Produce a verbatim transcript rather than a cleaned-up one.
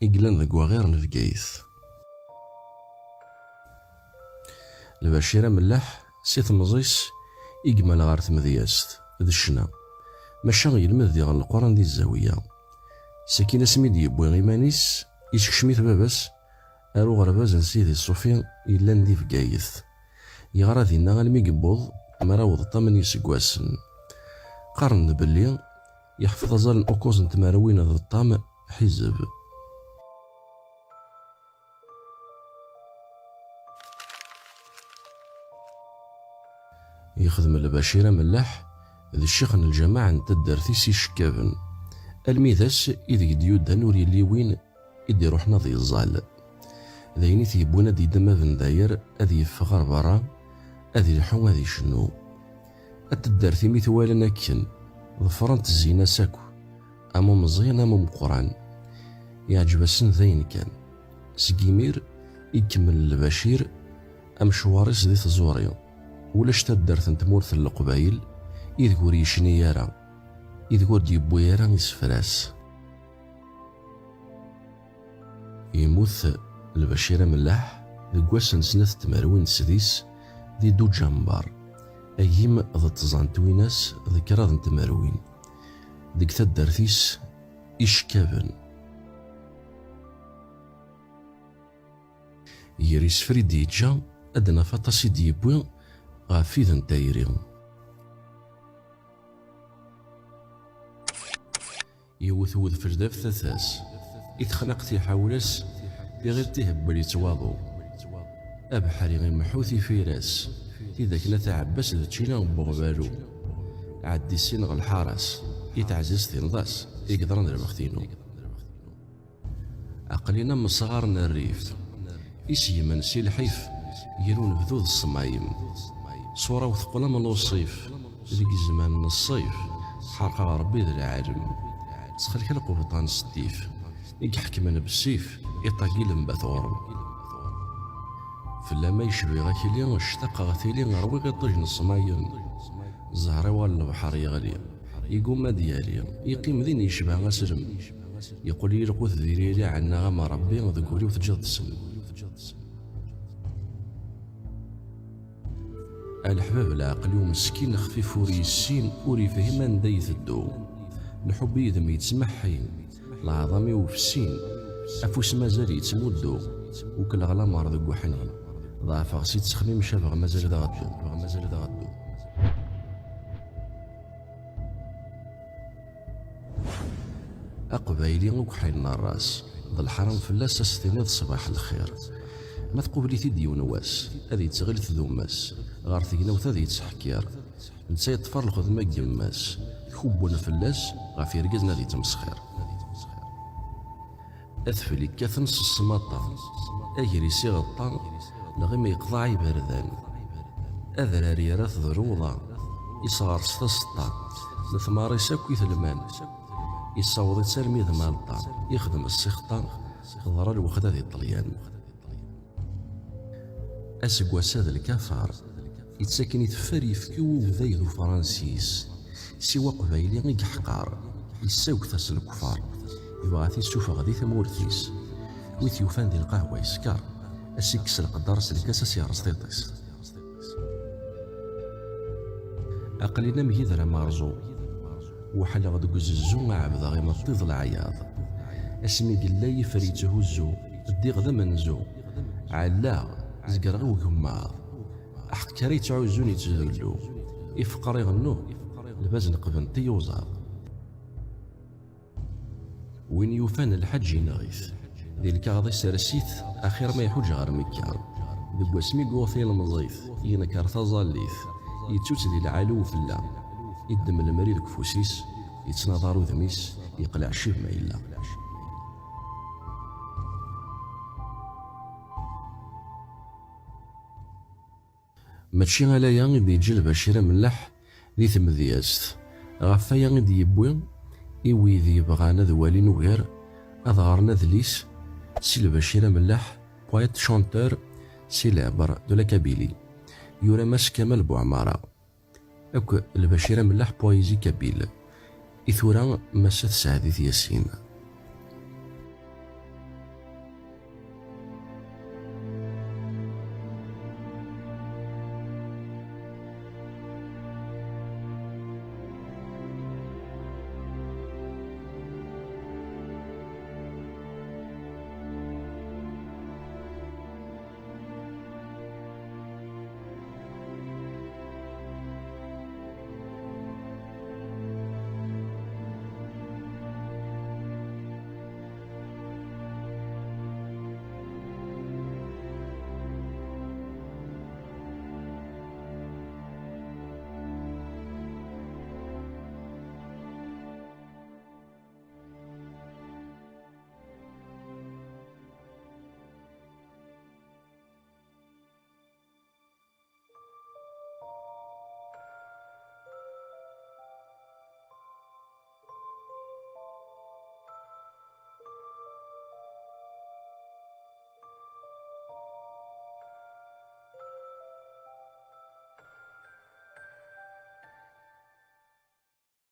i yellan deg waɣir n Bgayet. Lbacir Amellaḥ, si temẓi-s i yemmal ɣer tmedyazt d ccna, maca yelmed diɣen Leqran di zzawiya. Sakin asmi d-yewwi iman-is, isekcem-it baba-s ar uɣerbaz n Sidi Ṣufi yellan di Bgayet. Yeɣra dinna almi yewweḍ mraw d ṭam n yiseggasen. Qqaren-d belli yeḥfeḍ azal n ukuẓ n tmerwin d ṭam ḥizeb. Yexdem Lbacir Amellaḥ d ccix n lǧamaɛ n taddart-is Icekkaben, almi d ass ideg d-yuddan ur yelli win i d-iruḥen ad yeẓẓal. D ayen i t-yewwin ad d-yeddem abendayer, ad yeffeɣ ɣer berra, ad ilḥu, ad icennu. At taddart imi t-walan akken, ḍefren-t zzin-as akk, am umeẓyan am umeqqran. Yeɛǧeb-asen d ayen kan. Seg imir i ikemmel Lbacir amecwar-is di tẓuri. Ulac taddart n tmurt n Leqbayel ideg ur yecni ara, ideg ur d-yewwi ara isefra-s. Yemmut Lbacir Amellaḥ deg wass n snat tmerwin d sdis di Duǧamber, agim d tẓa n twinas d kraḍ n tmerwin, deg taddart-is Icekkaben. Gar isefra i d-yeǧǧa, ad d-naf aṭas i d-yewwi ɣef yid n tayri. Yewwet wedfel d aftata-s, i texnaqt iḥawel-as, tiɣilt ihewwel-itt waḍu. Abeḥri imeḥḥu tifira-s, tidak n At Ɛebbas d ččina n uɣbalu. Ɛeddi ssineɣ lḥara-s, i teɛzizt inḍas, i yeḍran d lbext-inu. Aql-in am usɣar n rrif, i s-yemmen si lḥif, gar unebdu d ṣṣmayem. Ṣṣura-w teqqel am luṣif, deg zzman n ṣṣif, ḥerqeɣ Rebbi d lɛalem. Ttxelxel qebṭan s ddif, i iḥekmen bessif, iṭagil n bat ɣur-m. Fell-am ay cbiɣ akli, ctaqeɣ tili, rwiɣ iṭij n ṣṣmayem. Zzher-iw ɣer lebḥer yeɣli, igumma ad yali, yeqqim din yecba aslem. Yeqqel-iyi lqut di lili, ɛennaɣ am Rebbi, deg wul-iw teǧǧiḍ-d ssem. A leḥbab, leɛqel-iw meskin, xfif, ur yessin, ur yefhim anda iteddu. Lḥubb yid-m yettmeḥḥi, leɛḍam-iw fessin, afus mazal yettmuddu. Ukleɣ lamer deg uḥnin, ḍeɛfeɣ si ttexmim, cabeɣ mazal d aɣeddu, mazal d aɣeddu. Aqbayli akk ḥayen n ras, d lḥaram fell-as ad s-tiniḍ ṣṣbaḥ lxir. Ma tqubel-it-id yiwen wass, ad yettɣil tdumma-s, ɣer tegnawt ad yettḥekkir. Netta yeṭṭef ar lxedma n yemma-s, kubwen fell-as, ɣef yergazen ad yettmesxir. Adfel ikkaten s ssmaṭa, agris iɣeṭṭa, lɣim yeqḍeɛ iberdan. Adrar yerra-t d luḍa, isɣer s taseṭṭa, letmar-is akk itelman. Issaweḍ-itt armi d Malṭa, ixdem ssixṭa, teḍra lwexda di Ṭṭelyan. Aseggas-a d lkafar, ittaken i teffer yefki ugday d ufransis. Siwa aqbayli i yeḥqar, yessawget-as lekfar, yebɣa-t issufeɣ di tmurt-is. Wi t-yufan di lqahwa yesker, a s-ikkes lqedder s lkas a s-yerreẓ tiṭ-is. Aql-in am yider amerẓu, weḥleɣ deg uzezzu, ɛebdeɣ imeṭṭi d leɛyaḍ. Asmi yella yifer yetthuzzu, ddiɣ d amenzu. Ɛellaɣ, zegreɣ i ugemmaḍ. Aḥeqq ara yettɛuzzun yettdullu, ifeqqer iɣennu, lbaz neqben tiyuẓaḍ. Win yufan lḥaǧ yenɣ-it, di lkaɣeḍ isers-it, axir ma iḥuǧ ɣer Mekka. Deg wasmi yuɣ tilemẓit, yenker taẓallit, yettu-tt di lɛali ufella, iddem lemri deg ufus-is, yettnaḍar udem-is, yeqleɛ ccib ma yella. Mačči ala aya i d-yeǧǧa Lbacir Amellaḥ di tmedyazt, ɣef waya i d-yewwi i wid yebɣan ad walin ugar, ad ɣren adlis Si Lbacir Amellaḥ, poète chanteur célèbre de la Kabylie, yura Mass Kamal Buɛmara, akked Lbacir Amellaḥ, poésie kabyle, i tura Mass At Saɛdit Yasin.